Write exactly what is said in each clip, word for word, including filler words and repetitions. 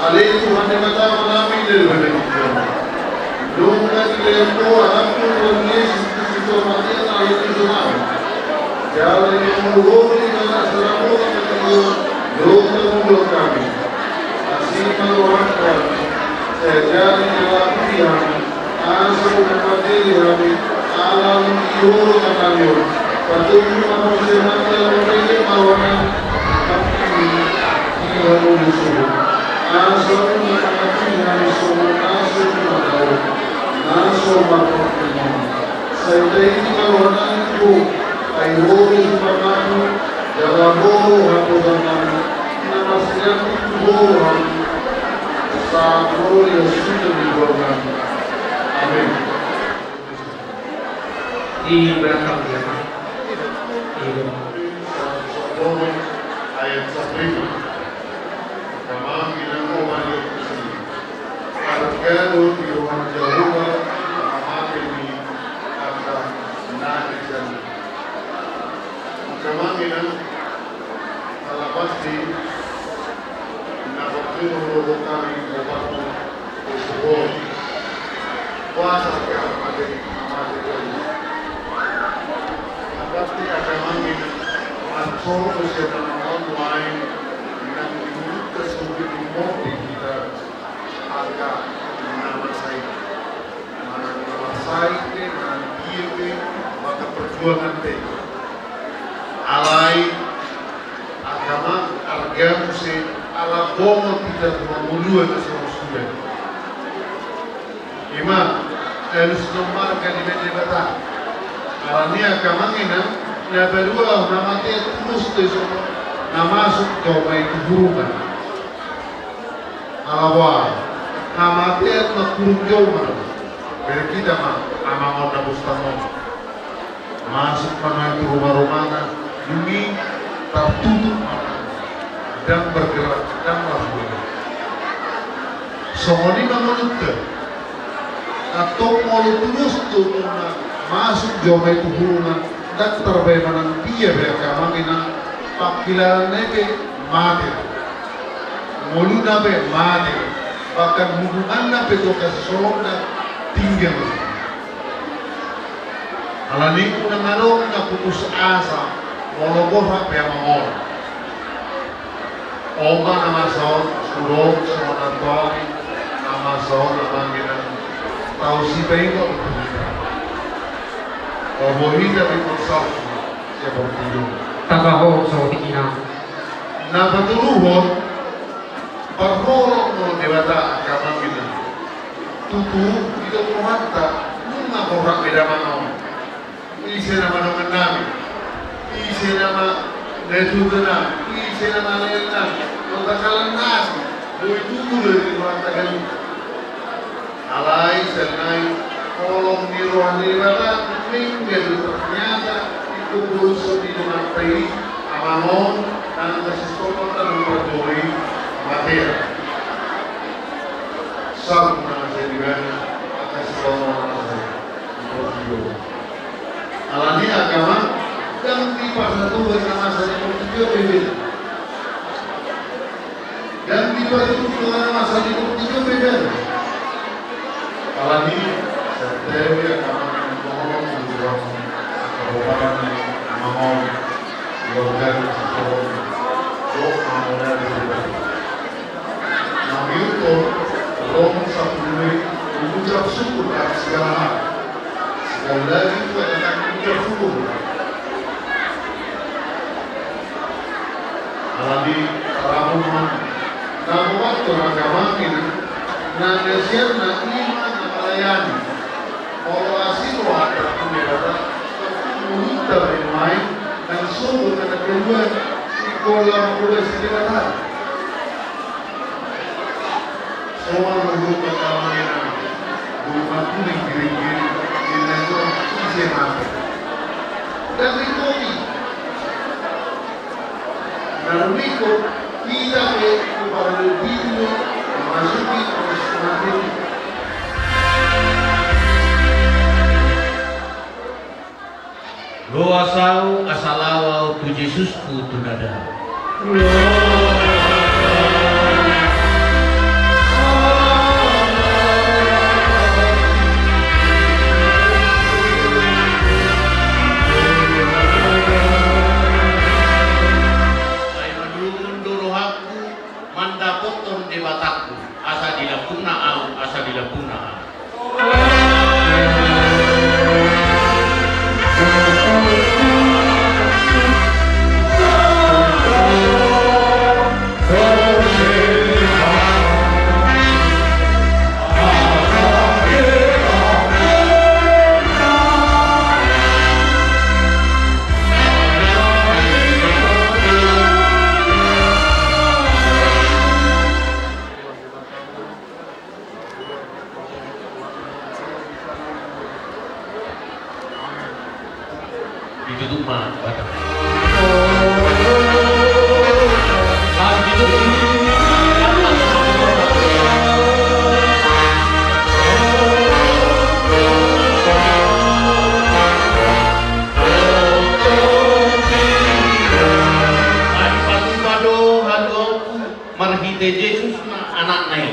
Ale Tuhan Debata Amanami, dari pada kita. Nunga dilehon Ho Anakmu Tuhan Jesus Kristus tu hamatean ala ni hami. Jala dipaboa Ho di bagasan sada bola katiga, dung tamubuan hami. Asi ma roham, sai jadi jala pudi hami. Asa unang materi hami, ala ni hami on. Patunjuk ma hami sian hami, ala mabege ma rohanami, di hami suhut. Asa unang mangaku hami songon na so di mata Ho, na so marpangkinan. Sai taidi ma rohanami tu Ho, ai Ho do sipangaku, jala Ho do haposanami, na marsigantung tu Ho do hami, sahat ro di hasuhuton ni goarnami. Amin. Di belakang dia, Pak. Di belakang. Ayat sapuluh lima. Angka amang inang, oban ni ompu si. Arga do di roha ni Jahowa, mate ni angka na di jani. Angka amang inang, ala pasti na pasti molo hami, obat tu suhut. Puasa ke mate, mate. Ala pasti angka amang inang, mansol tu sian amang on nuaeng, nang di mulutta suhut di modi hita. Angka na marsahit, manang na marsahit pe, manang dia pe, maka perjuangan pe. Alai angka amang, arga muse ala bongot hita tu hangoluan na so suda. Ima alus na marga di Debata. Alani angka amang inang, na paduahon, hamatean tulus do i songon na masuk jolma i tu hurumna. Ala boha? Hamatean manghurum jolma do. Bereng hita ma amang on na bustang on. Masuk ma nuaeng tu ruma-rumana, dung i tartutup ma, ndang bergerak, ndang marhula. Songon i ma ngolunta. Antong molo tulus do na masuk jolma i tu hurumna, ndang tarbaen manang dia be, angka amang inang, pangkilalaan na i pe mate. Ngoluna pe mate. Bahkan hubunganna pe tu angka sisolhotna tinggal. Alani i unang adong na putus asa, molo borhat pe amang on. On ma na masa on, sude songon na tuali, na masa on amang inang, tau sipaingot tu hita. Tabo hita di ponsal, seperti itu. Tabo ho so di inang. Na patoluhon, parholong do Debata angka amang inang. Tutu, didok rohanta, nunga borhat be damang on. Ise nama dongannami, ise nama natuatua nami, ise nama laenami, kota kalan nasi, boi tubu do di rohanta ganup. Alai sian na i, holong ni roha ni Debata, mengge do ternyata, ingkon bolus do di donganta i, amang on, nang na sisongon na memperjuangi hamatean. Sabu na masa di bana, angka sisongon na masa. Alani i angka amang, ndang di Parsatuhon na masa ni portibi on pe beda. Dang dipatutu na masa ni portibi on pe beda. Alani i, santabi angka amang inang, bohong, bohong, angka pomparan ni amang on, di organ, di organ, dohot amang on, di organ. Mangihut ro sampulu i, mengucap syukur atas segala hal. Sekali lagi, buat datang mengucap syukur. Alani i, tarlumobi ma na mamboan tu angka amang inang, na sian na ima na malayani. Molo asi rohanta tu Debata, molo hita main-main, nang sogot na keluar, ingkon lam manggoda si Debata. Soal manggoda keamanan, rumah kuning giring-giring, di nanggo ise mate. Dan rikoki. Na rumiko, hita pe, kepada lebih dulu, memasuki proses kematian. Loas ahu asa laho ahu tu Jesusku tu ndada. Ai madungun do rohangku mandapothon Debatangku, asa dilambungna ahu, asa dilambungna ahu. Ditutup ma batang. Ai dipatupa do haluaonku marhite Jesus ma Anakna i.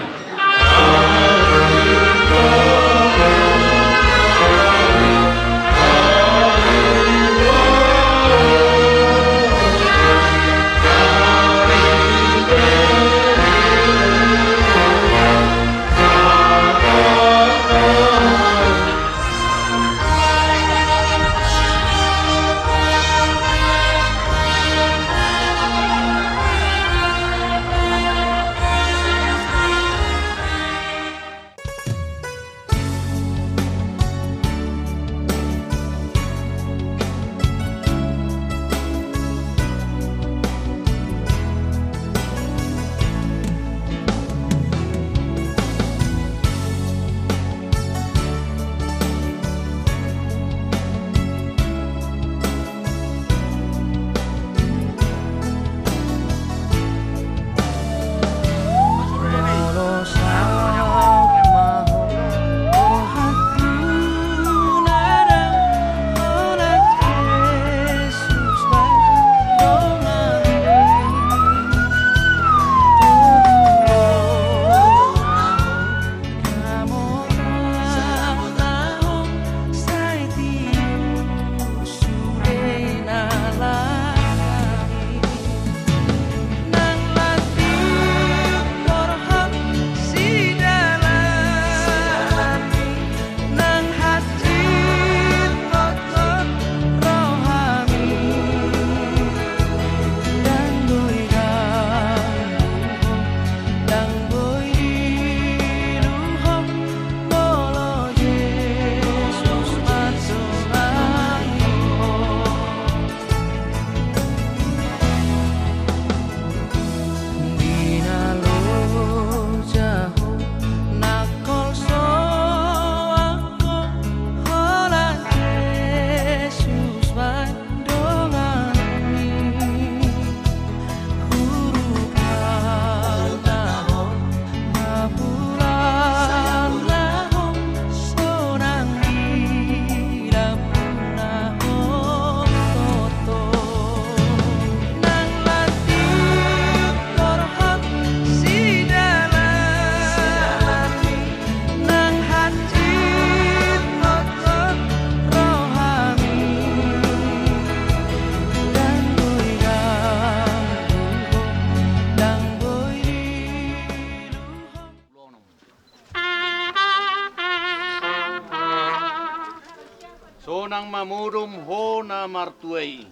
Modom ho na martua i.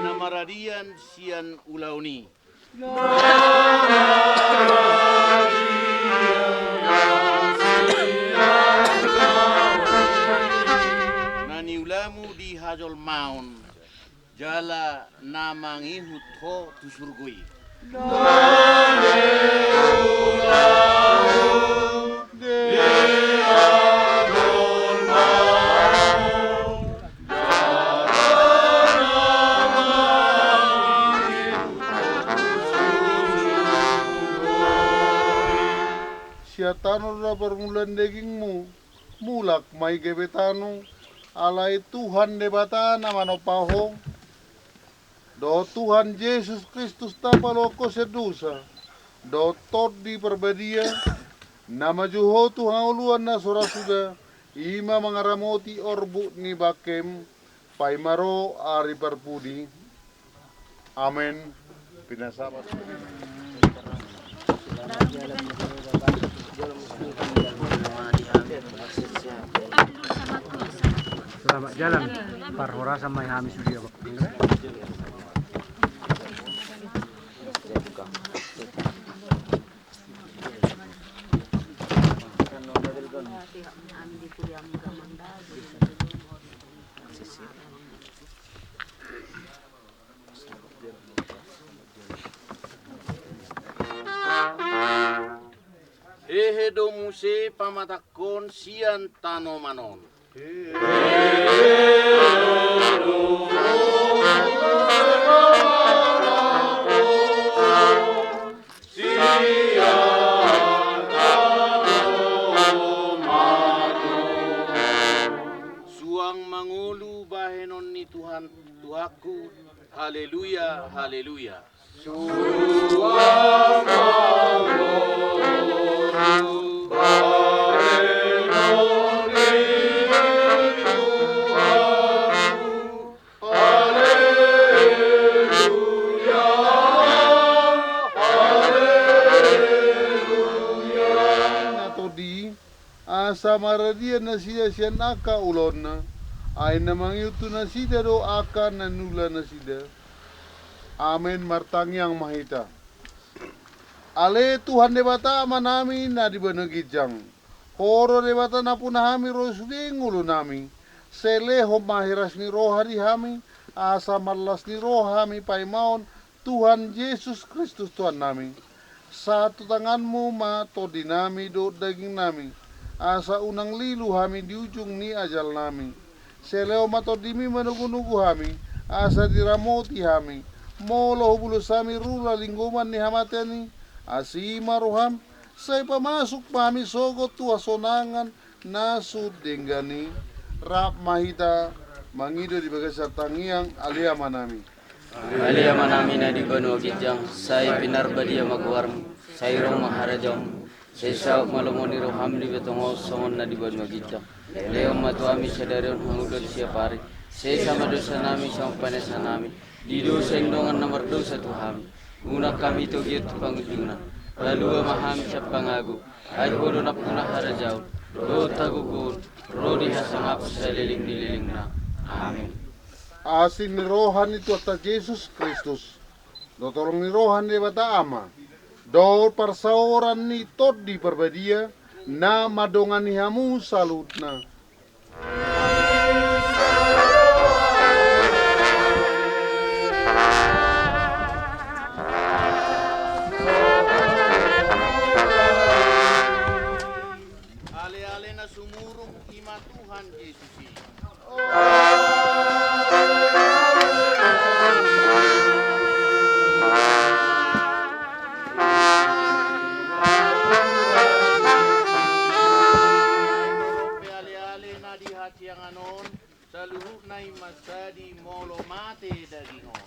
Na maradian sian ulaon i. Na niulamu di hajolmaon, jala na mangihut ho tu surgo i. Sian tano do na parmulaan dagingmu, mulak ma i gabe tano, alai Tuhan Debata na manompa ho, dohot Tuhan Jesus Kristus na paluahon ho sian dosa, dohot Tondi Parbadia, na manjou ho tu hangoluan na so ra suda, i ma mangaramoti orbuk ni bangkem, paima ro ari parpudi. Amen. Pinasahat. Selamat jalan. Parhorasan ma i hami sude. Hehe do muse pamatangkon sian tanoman on. Suang mangolu bahenon ni Tuhan, Tuhanku. Haleluya, haleluya. Asa maradian nasida sian angka ulaonna, ai na mangihut tu nasida do angka na niula nasida. Amen. Martangiang ma hita. Ale Tuhan Debata Amanami na di banua ginjang, Ho do Debata nampuna hami ro sude ngolunami. Sai lehon ma hiras ni roha di hami, asa marlas ni roha hami paimaon Tuhan Jesus Kristus Tuhannami. Sahat tu tanganmu ma tondinami dohot dagingnami, asa unang lilu hami di ujung ni ajalnami. Sai lehon ma tondimi manogunogu hami, asa diramoti hami. Molo hubulos hami rura linggoman ni hamatean i, asi ma roham, sai pamasuk ma hami sogot tu hasonangan na sun denggan i. Rap ma hita mangido di bagasan tangiang. Ale Amanami. Ale Amanami na di banua ginjang, sai pinarbadia ma goarmu, sai ro ma harajaonmu, sai saut ma lomo ni roham di banua tonga on songon na di banua ginjang. Lehon ma tu hami sadari on hangoluan siapari, sesa ma dosanami songon panesanami di dosa ni dongan na mardosa tu hami. Unang hami togihon tu pangunjunan, palua ma hami sian pangago, ai Ho do nampuna harajaon dohot hagogoon, ro di hasangapon saleleng ni lelengna. Amen. Asi ni roha ni Tuhanta Jesus Kristus, dohot holong ni roha ni Debata Ama, dohot parsaoran ni Tondi Parbadia, na mandongani hamu saluhutna. Ale-ale na sumurung i ma Tuhan Jesus i. Ale-ale na di hasiangan on, saluhutna i ma sadi molo mate daging on.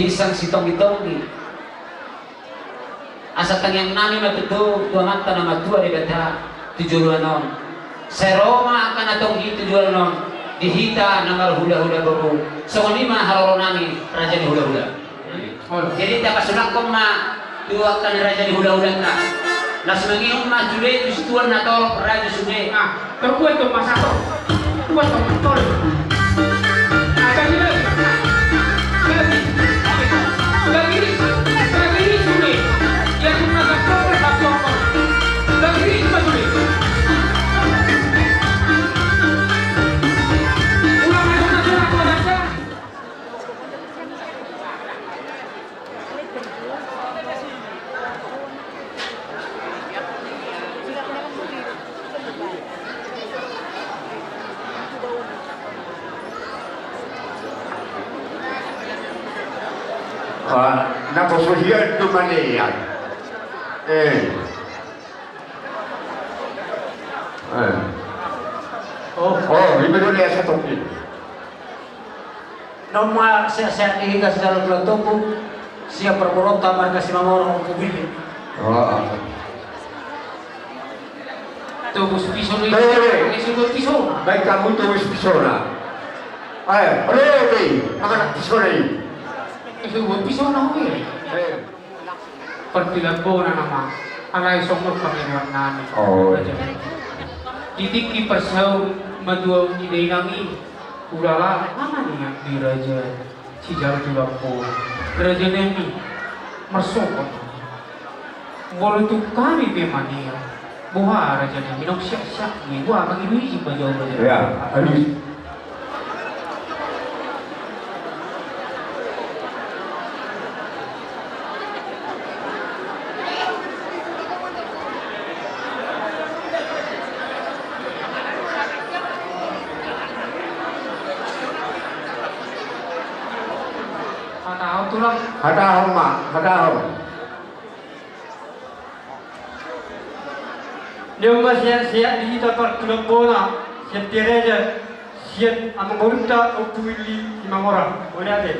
Insan sitonggi-tonggi. Asa tangiang nami ma tutu tu Amanta na martua Debata tu joloan on. Sai ro ma angka na tonggi tu joloan on di hita na marhula-hula boru. Songon i ma haroro nami raja ni hula-hula. Jadi tapasulakkon ma tu angka na raja ni hula-hulanta. Las mangihut ma sude tu situan na torop raja sude. Ah, terbuat tu masa tu. Buat tu betul. Ada ni lagi. Lagi. Lagi. Lagi sude. Ya cuma satu satu. Lagi cuma sude. Ulang lagi satu satu. Ah, na poso hian tu mania. Eh. Eh. Oh. Oh, lima dua ya satu. Nunga sehat-sehat di hita sijalo tulang Tompuk, sian parboruonta marga Simamora Ompu Billy. Oh. Tobus pisona i. Eh, eh. Isi buat pisona. Baik kamu tobus pisona. Eh, ro be, mangalap pisona i. Isi buat pisona, oke. Eh. Partulang bona nama, alai songon pangidoan nami. Oh. Di tingki parsaur matua ni dainang i, ulala, aha nian di raja sijalo tulang bona. Raja nami, marsogot. Molo tung hami pe mania. Boha raja nami, naung siap-siap ni, boha mangido izin ma jo raja. Ya, alus. Hatahon tulang. Hatahon ma, hatahon. Nunga sehat-sehat di hita partulang bona, sian Tiaraja, sian amangborunta Ompu Willy Simamora. Mauliate.